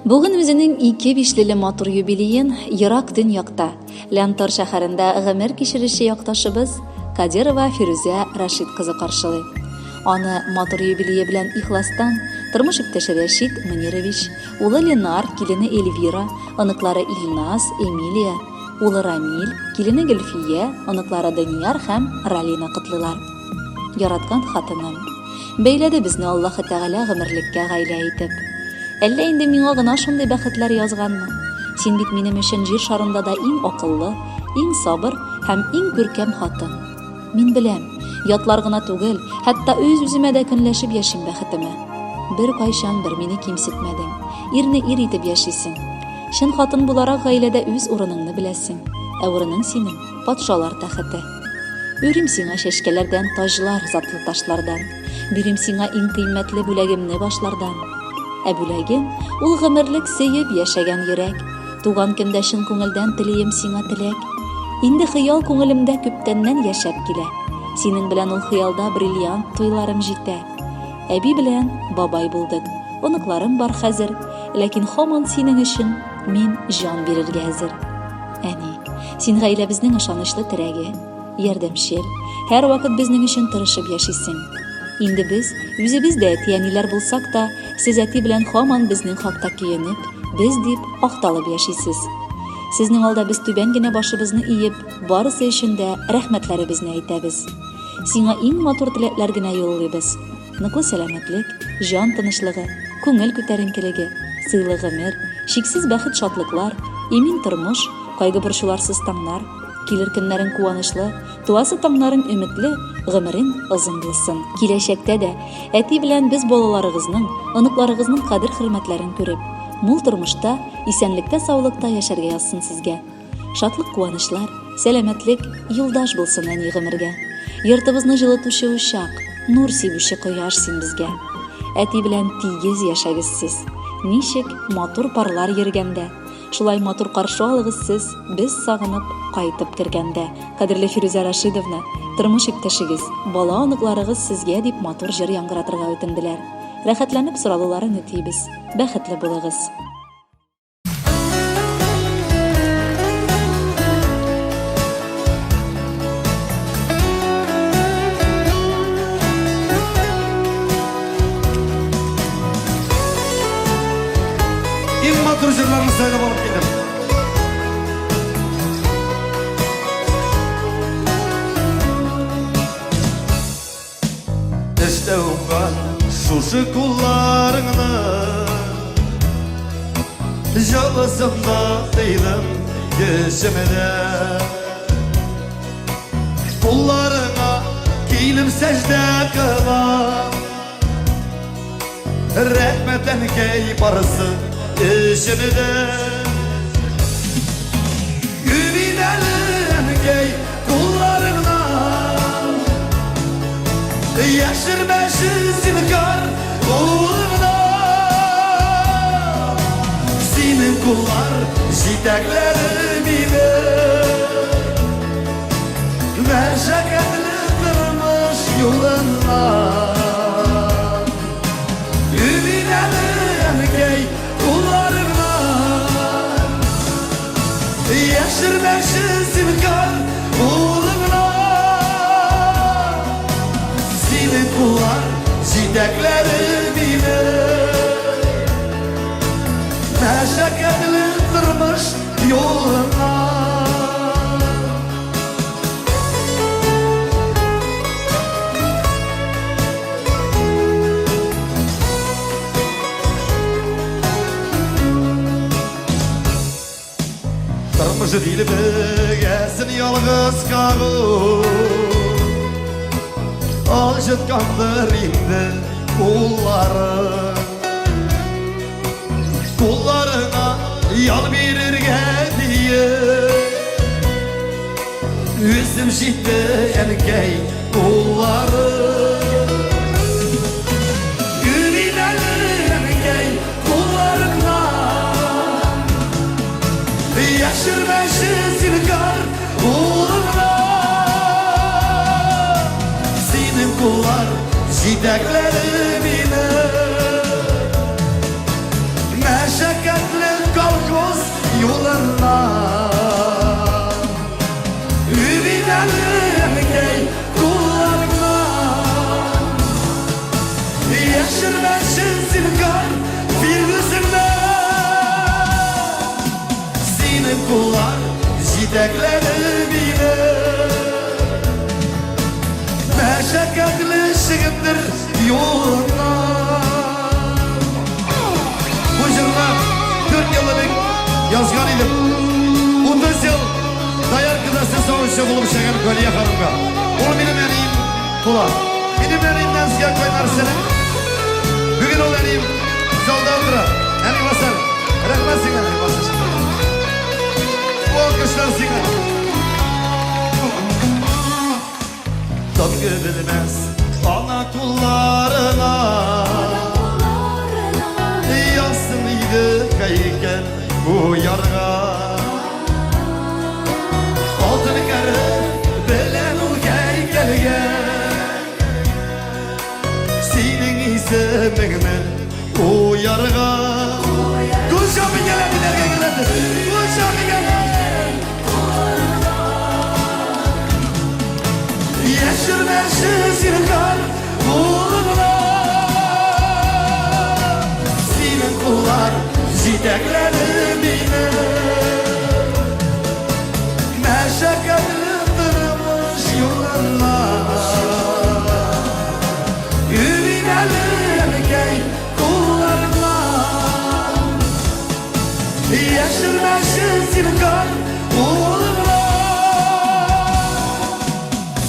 Бүген үзенең ике бишлеле матур юбилеен ерак төньякта, Лянтор шәһәрендә гомер кичерүче якташыбыз Кадирова Фирүзә Рашит кызы каршылый. Аны матур юбилее белән ихластан тормыш иптәше Рәшит Мөнирович, улы Ленар, килене Эльвира, оныклары Илназ, Эмилия, улы Рамил, килене Гөлфия, оныклары Данияр һәм Ралина котлыйлар. Яраткан хатыным. Бәйләде безне Аллаһы Тәгалә гомерлеккә гаилә итеп. Әллә инде миңа гына шундый бәхетләр язганмы? Син бит минем өчен җир шарында да иң акыллы, иң сабыр һәм иң күркәм хатын. Мин беләм, ятлар гына түгел, хәтта үз-үземә дә көнләшеп яшим бәхетемә. Беркайчан бер мине кимсетмәдең. Ирне ир итеп яшисең. Чын хатын буларак гаиләдә үз урыныңны беләсең. Ә урының синең, патшалар тәхете. Үрим сиңа чәчкәләрдән таҗлар, затлы ташлардан. Бирим сиңа иң кыйммәтле бүләгемне башлардан. Ә бүләгем, ул гомерлек сөеп яшәгән йөрәк. Туган көндә чын күңелдән телием сиңа теләк. Инде хыял күңелемдә күптәннән яшәп килә. Синең белән ул хыялда бриллиант туйларым җитә. Әби белән бабай булдык. Оныкларым бар хәзер, ләкин һаман синең өчен мин җан бирергә әзер. Әни, син гаиләбезнең ышанычлы терәге, ярдәмчел, һәрвакыт безнең өчен тырышып яшисең. Инде без үзебез дә әти-әниләр булсак та, сез әти белән һаман безнең хакта көенеп, без дип акталып яшисез. Сезнең алда без түбән генә башыбызны иеп, барысы өчен дә рәхмәтләребезне әйтәбез. Сиңа иң матур теләкләр генә юллыйбыз. Ныклы сәламәтлек, җан тынычлыгы, күңел күтәренкелеге, сыйлы гомер, чиксез бәхет-шатлыклар, имин тормыш, кайгы-борчуларсыз таңнар, килер көннәрең куанычлы, туасы таңнарың өметле, гомерең озын булсын. Киләчәктә дә әти белән без балаларыгызның, оныкларыгызның кадер-хөрмәтләрен күреп, мул тормышта, исәнлектә-саулыкта яшәргә язсын сезгә. Шатлык-куанычлар, сәламәтлек юлдаш булсын әни гомергә. Йортыбызны җылытучы учак, нур сибүче кояш син безгә. Әти белән тигез яшәгез сез. Ничек матур парлар йөргәндә, шулай матур каршы алыгыз сез, без сагынып кайтып кергәндә. Кадерле Фирүзә Рашидовна, тормыш иптәшегез, бала-оныкларыгыз сезгә дип матур җыр яңгыратырга үтенделәр. Рәхәтләнеп соралуларын үтибез. Бәхетле булыгыз. Иң матур җырларны сайлап алып килдем. Эштә уңган шушы кулларыңны Җылысында тыйдым көчемдә Кулларыңа килеп сәҗдә кылам Рәхмәт әнкәй барысы өчен дә Үбим әле әнкәй кулларыңнан Яшермәче зинһар кулыңнан Синең куллар җитәкләде мине Мәшәкатьле тормыш юлыннан Үбим әле әнкәй кулларыңнан Яшермәче зинһар кулыңнан Синең куллар җитәкләде мине Мәшәкатьле тормыш юлыннан. Тормыш дилбегәсен ялгыз кагу Алҗыткандыр инде куллары Кулларыңа ял бирергә диеп Үзем җитте әнкәй куллары Үбим әле әнкәй кулларыңнан Яшермәче зинһар кулыңнан Синең куллар җитәкләде мине Мәшәкатьле Яшермәче зинһар Фирдүсеңне. Синең куллар җитәкләде мине. Мәшәкатьле чегендер юлыннан. Бу җырны 4 ел элек язган идем. 30 ел дояркада сөт савучы булып эшләгән Галия ханымга. Ул минем әнием була. Минем әниемнән сезгә кайнар сәлам. Бүген ул әнием залда утыра. Әни басар. Рәхмәт сиңа, әни басар. Бу алкышлар сиңа. Төнгө белмәс ана кулларына Язсын иде һәйкәл куярга. Алтын кәреп белән ул һәйкәлгә Синең исемеңне куярга. Кул чабып килә, биләргә килә. Кул чабып килә. Яшермәче зинһар кулыңны. Синең куллар җитәкләде мине. Мәшәкатьле тормыш юлыннан. Үбим әле, әнкәй, кулларыңнан. Яшермәче зинһар кулыңны.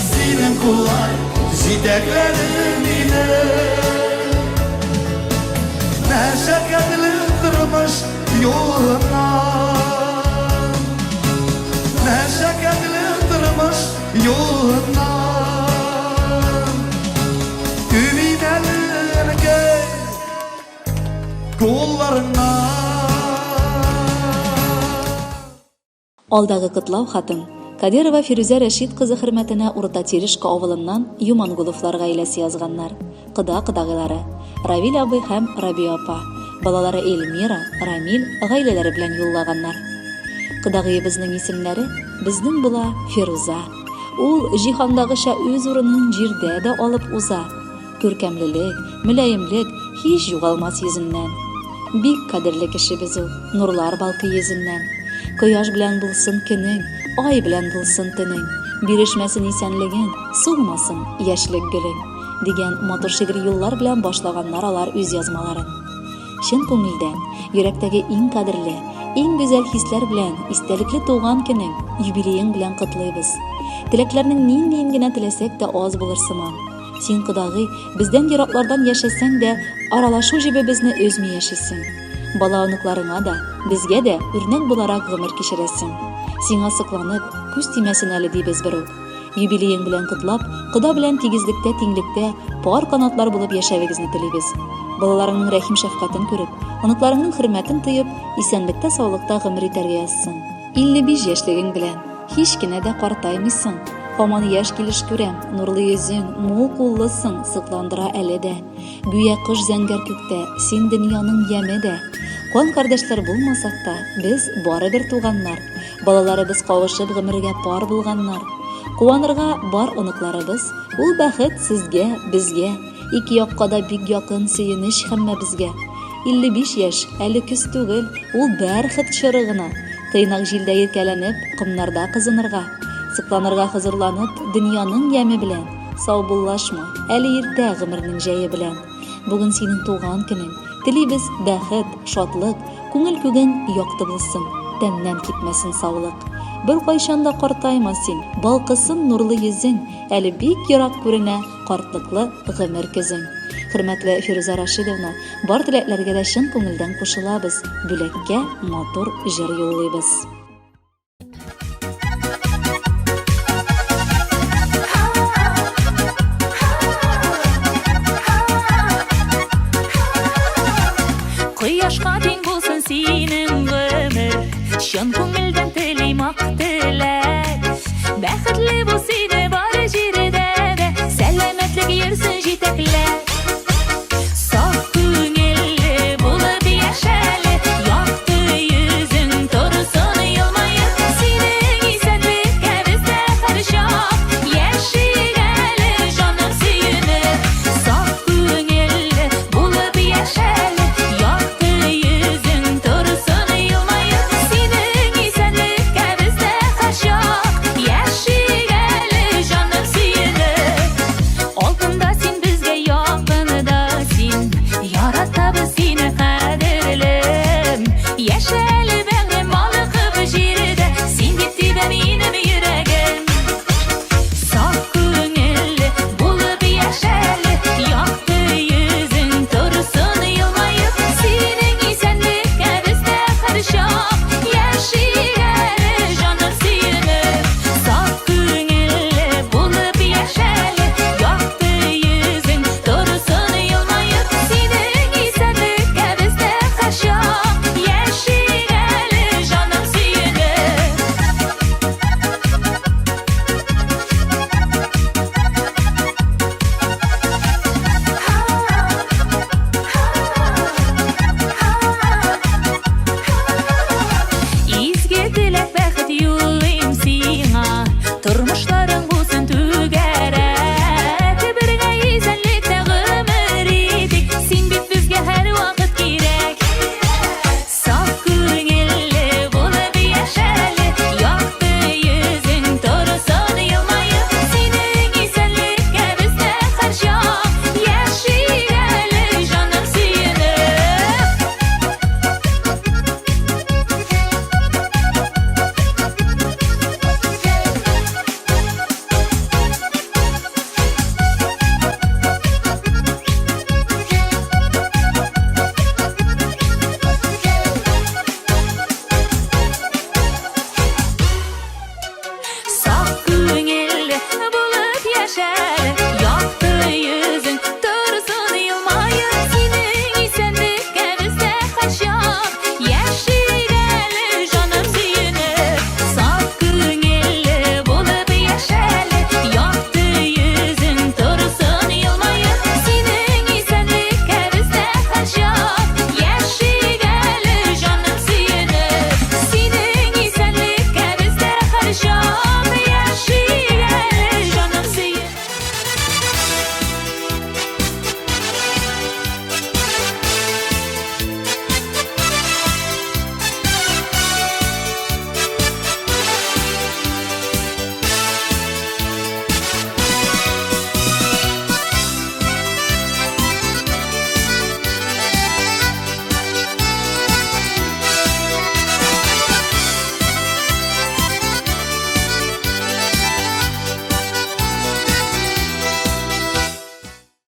Синең куллар җитәкләде мине. Мәшәкатьле тормыш юлыннан. Мәшәкатьле тормыш юлыннан. Үбим әле, әнкәй, кулларыңнан. Алдагы котлау хатын Кадирова Фирүзә Рәшит кызы хөрмәтенә Урта Терешка авылыннан Юмангуловлар гаиләсе язганнар. Кода-кодагыйлары, Равил абый һәм Рабия апа, балалары Эльмира, Рамил гаиләләре белән юллаганнар. Кодагыебызның исемнәре безнең була Фируза. Ул җиһандагыча үз урынын җирдә дә алып уза. Күркәмлелек, мөлаемлек һич югалмас йөзеннән. Бик кадерле кешебез ул, нурлар балкый йөзеннән. Кояш белән булсын көнең, ай белән булсын төнең, бирешмәсен исәнлегең, сулмасын яшьлек гөлең, дигән матур шигъри юллар белән башлаганнар алар үз язмаларын. Чын күңелдән, йөрәктәге иң кадерле, иң гүзәл хисләр белән истәлекле туган көнең, юбилеең белән котлыйбыз. Теләкләрнең ниндиен генә теләсәк тә аз булыр сыман. Син, кодагый, бездән ераклардан яшәсәң дә, аралашу җебебезне өзми яшисең. Бала-оныкларыңа да, безгә дә үрнәк буларак гомер кичерәсең. Сиңа сокланып, күз тимәсен әле, дибез берүк. Юбилеең белән котлап, кода белән тигезлектә-тиңлектә, пар канатлар булып яшәвегезне телибез. Балаларыңның рәхим-шәфкатен күреп, оныкларыңның хөрмәтен тоеп, исәнлектә-саулыкта гомер итәргә язсын. 55 яшьлегең белән һич кенә дә картаймыйсың. Һаман яшь килеш күрәм, нурлы йөзең, мул куллысың, сокландыра әле дә. Гүя кош зәңгәр күктә, син дөньяның яме дә. Кан кардәшләр булмасак та, без барыбер туганнар. Балаларыбыз кавышып гомергә пар булганнар. Куанырга бар оныкларыбыз, ул бәхет сезгә, безгә. Ике якка да бик якын сөенеч һәммәбезгә. 55 яшь, әле көз түгел, ул бәрхет чоры гына. Тыйнак җилдә иркәләнеп, комнарда кызынырга. Сокланырга хозурланып, дөньяның яме белән. Саубуллашма, әле иртә гомернең җәе белән. Бүген синең туган көнең. Телибез бәхет, шатлык, күңел күгең якты булсын, тәннән китмәсен саулык. Беркайчан да картайма син, балкысын нурлы йөзең, әле бик ерак күренә картлыклы гомер көзең. Хөрмәтле Фирүзә Рашидовна, бар теләкләргә дә чын күңелдән кушылабыз, бүләккә матур җыр юллыйбыз. Кояшка тиң булсын синең гомер, Чын күңелдән телим ак теләк. Бәхетле бул сине бар җирдә дә, Сәламәтлек йөрсен җитәкләп.